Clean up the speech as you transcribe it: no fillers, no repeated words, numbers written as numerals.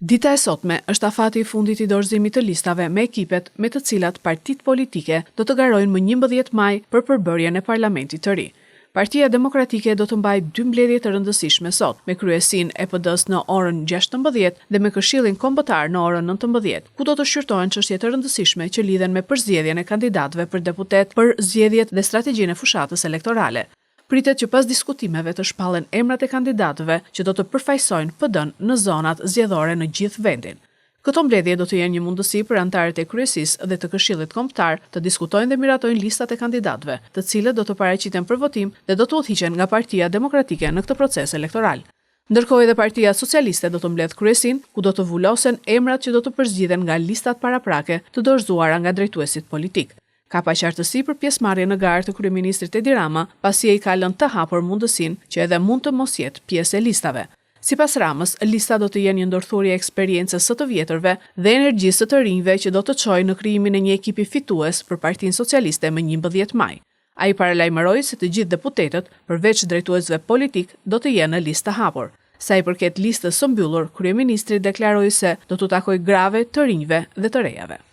Dita e sotme është afati i fundit i dorëzimit të listave me ekipet me të cilat partitë politike do të garojnë më 11 maj për përbërjen e parlamentit të ri. Partia Demokratike do të mbajë dy mbledhje të rëndësishme sot, me kryesinë e PD-së në orën 16 dhe me Këshillin Kombëtar në orën 19, ku do të shqyrtohen çështje të rëndësishme që lidhen me përzgjedhjen e kandidatëve për deputetë për zgjedhjet dhe strategjinë e fushatës elektorale. Pritet që pas diskutimeve të shpallen emrat e kandidatëve që do të përfaqësojnë PD-në në zonat zgjedhore në gjithë vendin. Këto mbledhje do të jenë një mundësi për anëtarët e Kryesisë dhe të Këshillit Kombëtar të diskutojnë dhe miratojnë listat e kandidatëve, të cilët do të paraqiten për votim dhe do të udhëhiqen nga Partia Demokratike në këtë proces elektoral. Ndërkohë edhe Partia Socialiste do të mbledhë kryesinë, ku do të vulosen emrat që do të përzgjidhen nga listat paraprake të dorëzuara nga drejtuesit politikë. Ka paqartësi për pjesëmarrjen në garë të kryeministrit Edi Rama, pasi ai ka lënë të hapur mundësinë që edhe mund të mos jetë pjesë e listave. Sipas Ramës, listat do të jenë një ndërthurje e eksperiencës së të vjetërve dhe energjisë së të rinjve që do të çojë në krijimin e një ekipi fitues për Partinë Socialiste më 11 maj. Ai paralajmëroi se të gjithë deputetët, përveç drejtuesve politikë, do të jenë në listë të hapur. Sa i përket listës së mbyllur, kryeministri deklaroi se do t'u takojë grave, të rinjve dhe të rejave.